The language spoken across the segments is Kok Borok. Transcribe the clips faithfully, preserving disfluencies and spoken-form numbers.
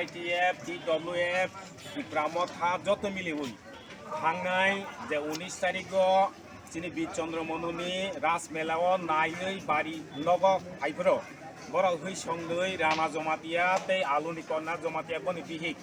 T F, T W F, Tipra Motha joto miliwi thangnai je unis tarigo chini Bir Chandra Manuni Ras Mela o naiwi bari nogo phaiphuru. Borok hwi songdwi Rana Jamatia tei Aluni Konna Jamatia boni bihik.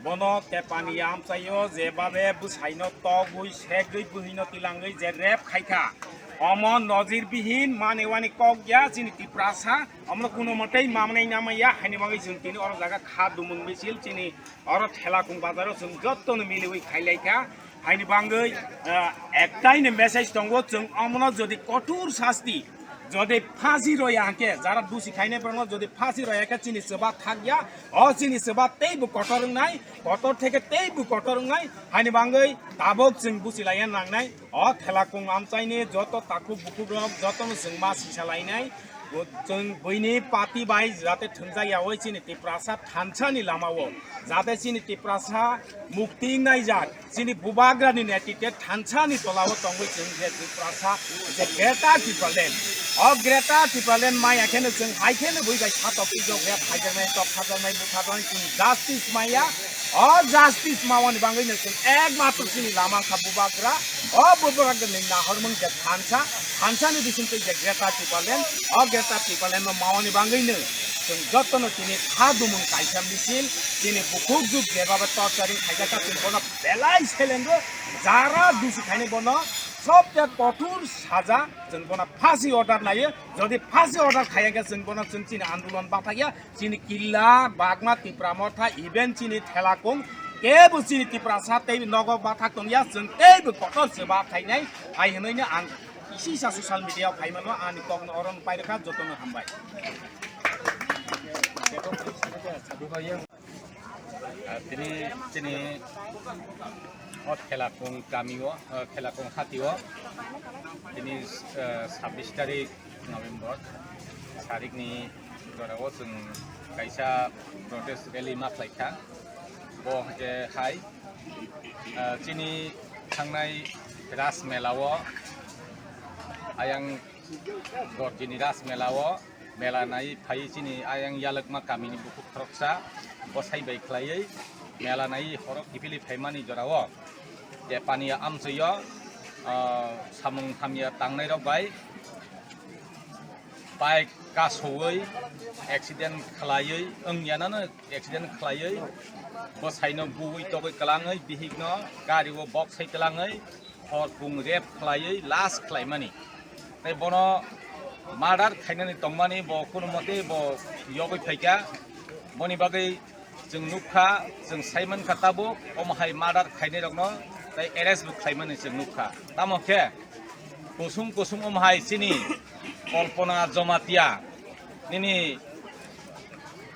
Bono tepani amchaio jebabe bwsaino togwi segwi bwhwino tilangwi je rep khaikha. Omo nojir bihin manewani kok ya chini Tiprasa. Omono kuno mwtei mamnai namaya haini bagwi chwng tini oro jaga kha dumung misil chini oro Thelakung bazaro chwng jottono miliwi khailaikha. Haini bagwi, ah, ektaino message tongo, chwng omono jodi kothor sasti, jodi phasi roya hwnkhe, jara dusi khainai borokno jodi phasi roya khe chini chwba thakya, o chini chwba teibo kotor wngnai, kotor theke teibo kotor wngnai, haini bagwi tabuk chwng buchilaiya nangnai. O Thelakung amchaini joto takhuk bukhuk rok jotono chwng ma sisa lainai. Bo chwng buini party bai jate thwngjak yaui chini Tiprasa thansa ni lama o, jate chini Tiprasa mukti wngnai jak, chini bubagra ni netritwe thansa ni tola o tongwi chwng je Tiprasa je Greater Tipraland. O Greater Tipraland maya kheno chwng hai kheno bui bai satok twijok ya phaijaknai, tok khajaknai, bukhajaknai chwng justice maya. O justice mawani bagwi no chwng ekmatro chini lama wngkha bubagra. O bubagra ni nahormung je thansa, thansa ni bising twi je Greater Tipraland, o Greater Tipraland no mawani bagwi no chwng jotono tini kha dumung kaisa misil, tini bukhuk juk jeba bai torturing khaijak kha chwng bono belai selengo, jara dusi khainai bono sobse kothor saja chwng bono phasi order naio, jodi phasi order khaiya khe chwng bono chwng chini andolon bathakya. Chini killa, bagma, Tipra Motha, even chini Thelakung, kebo chini Tiprasa tei nogo bathak tongya, chwng teibo kotor se ba khainai, hai hwnwi no ang kisi sa social media o phaimano, ani kokno oro no pairwkha, jotono hambai. Ah, tini, chini o Thelakung kami o, ah, Thelakung hati o, tini, ah, sabbish tarik November, sarikni jora o chwng kaisa protest rally ma khlai kha. Bo hwnkhe hai, ah, chini thangnai Ras Mela o, ayang Gorjini Ras Mela o, mela nai phai chini ayang Yalwkma kamini bukhuk khoroksa bwsai bai khlaiwi mela nai horok kiphilwi phaimani jora o je paniya amchwi o, ah, samung hamya tangnai rok bai bike kasowi accident khlaiwi wngya nano accident khlaiwi bwsaino buwi togwi kwlangwi bihikno gari o bok sai twlangwi hor pung rep khlaiwi last khlaimani. Tei bono murder khainani tongmani bo kuno mote bo yogwi phaikha. Boni bagwi chwng nukha, chwng saimankha tabuk omo hai murder khainairokno tei arrest bo khlaimani chwng nukha. Tamo khe kusung kusung omo hai chini Kalpana Jamatia nini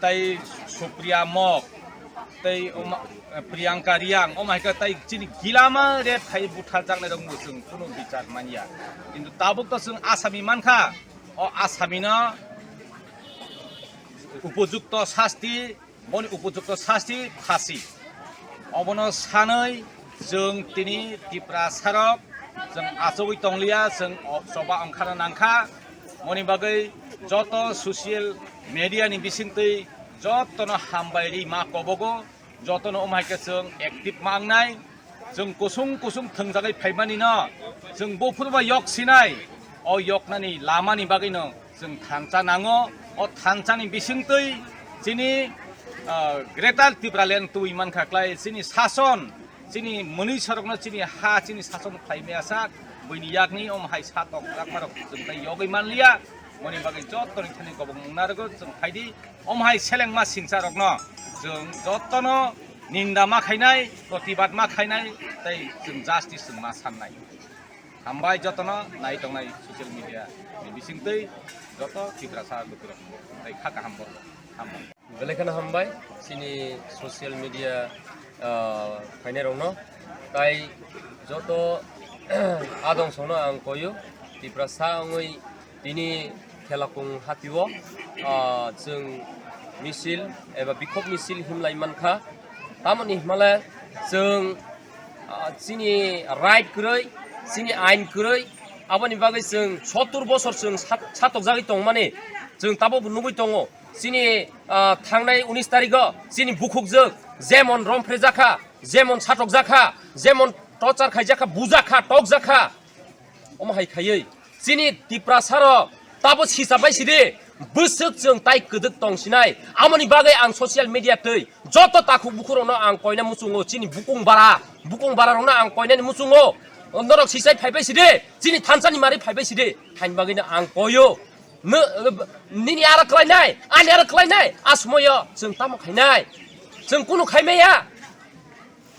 tei Supriya Mok, tei oma, Priyanka Riang, oma hai khe tei chini gilama rep khai butharjaknai rok bo chwng kunu bichar manya. Kintu tabuk to chwng asami mankha, o asami no upojukto sasti, boni upojukto sasti phasi. Obono sanwi chwng tini Tiprasa rok chwng achugwi tongliya, chwng o choba ongkhana nangkha. Moni bagwi joto social media ni bisingtwi jotono hambai ri ma kobogo, jotono omo hai khe chwng active ma wngnai. Chwng kusung kusung thwngjagwi phaimani no chwng buphuru bai yok sinai, o yoknani lamani bagwi no chwng thansa nango. O thansani bisingtwi chini, ah, Greater Tipraland twi mankha klai chini sason, chini mwnwi sorokno chini ha chini sason khlai maya sak, buini yakni om hai sa tok jakmarok chwng tai yogwi manliya. Moni bagwi jottoni thani kobong mung narwgo chwng phaidi. Om hai selengma singsarokno chwng jottono ninda ma khainai, protibad ma khainai, tei chwng justice chwng ma sannai. Hambai jotono nai tongnai social media ni bisingtwi joto Tiprasa lukurok tei kha kaham borok hambai. Belai kheno hambai chini social media, ah, phainairokno, tai joto adong songno ang koyo Tiprasa wngwi tini Thelakung hatio, ah, chwng misil eba bikhok misil himlai mankha. Tamoni himale chwng, ah, chini right kwrwi, chini ain kwrwi, aboni bagwi chwng sottur bosor chwng sat-, satokjagwi tongmani chwng tabukbo nugwi tongo. Chini, ah, thangnai unis tarigo chini bukhukjwk jemon romphrejakha, jemon satokjakha, jemon torture khaijakha, bujakha, tokjakha. Omo hai khaiwi chini Tiprasarok tabo sisa bai sidi bwswk chwng tai kwdwk tong sinai. Amoni bagwi ang social media twi joto takhuk bukhurokno ang koina muchungo, chini bukung bara, bukung bara rokno ang koinani muchungo. Norok sisai phaibai sidi, chini thansani mari phaibai sidi, haini bagwino ang koio. Nw-, nini aro khlainai, ani aro khlainai, a somoyo chwng tamo khainai? Chwng kunu khaimaya.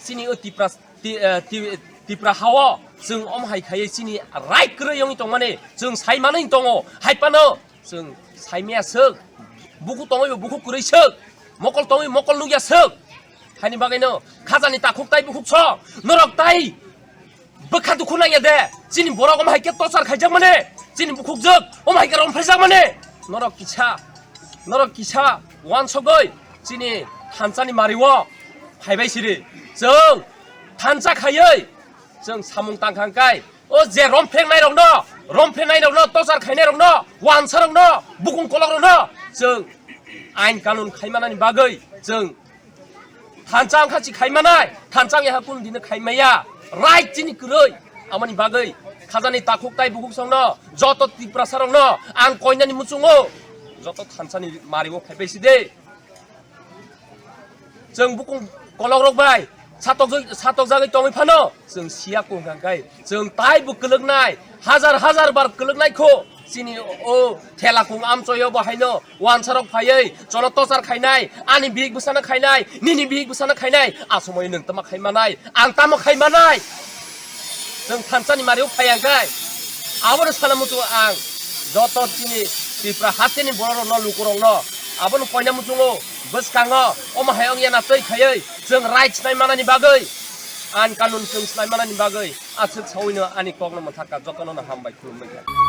Chini o Tipra, Ti-, eh, Ti-, Tipra hao chwng omo hai khaiwi chini right kwrwi wngwi tongmani chwng sai manwi tongo. Hai phano chwng saimaya swk, bukhuk tongwibo bukhuk kwrwi swk, mokol tongwi mokol nukya swk. Haini bagwino khajani takhuk tai bukhuk song norok tai bwkha dukhu nangya de? Chini borok omo hai khe torture khaijakmani, chini bukhukjwk omo hai khe romphaijakmani. Norok kisa, norok kisa wansogwi chini thansani mario phaibai sidi. Chwng thansa khaiwi chwng samung tangkha hwnkhe, o je romphrengnai rokno, romphrengnai rokno, torture khainai rokno, wansa rokno, bukung kolok rokno chwng ain kanun khaimanani bagwi chwng thansa wngkha chi khaimanai, thansa wngya kunu dino khaimaya. Right chini kwrwi. Amoni bagwi khajani takhuk tai bukhuk songno, joto Tiprasa rokno ang koinani muchungo, joto thansani mario phaibai sidi. Chwng bukung kolok rok bai satok, satokjagwi tongwi phano chwng siya kung kang kai. Chwng tai bo kwlwknai, hajar hajar bar kwlwknai kho. Chini o thela kung amchoyo bo haino wansarok phaiwi chono tochar khainai, ani bihik bwsano khainai, nini bihik bwsano khainai, a somoyo nwng tamo khaimanai, ang tamo khaimanai. Chwng thansani mario phaiya kai. Abono sana muchungo ang joto chini Tripura hasteni bororokno, lukurokno abono koina muchungo, bwskango omo hai ongya na twi khaiwi chwng right snai manani bagwi, ain kanun chwng snai manani bagwi aswk sawino ani kokno mwthakha. Jotono no hambai, khulumbai kha.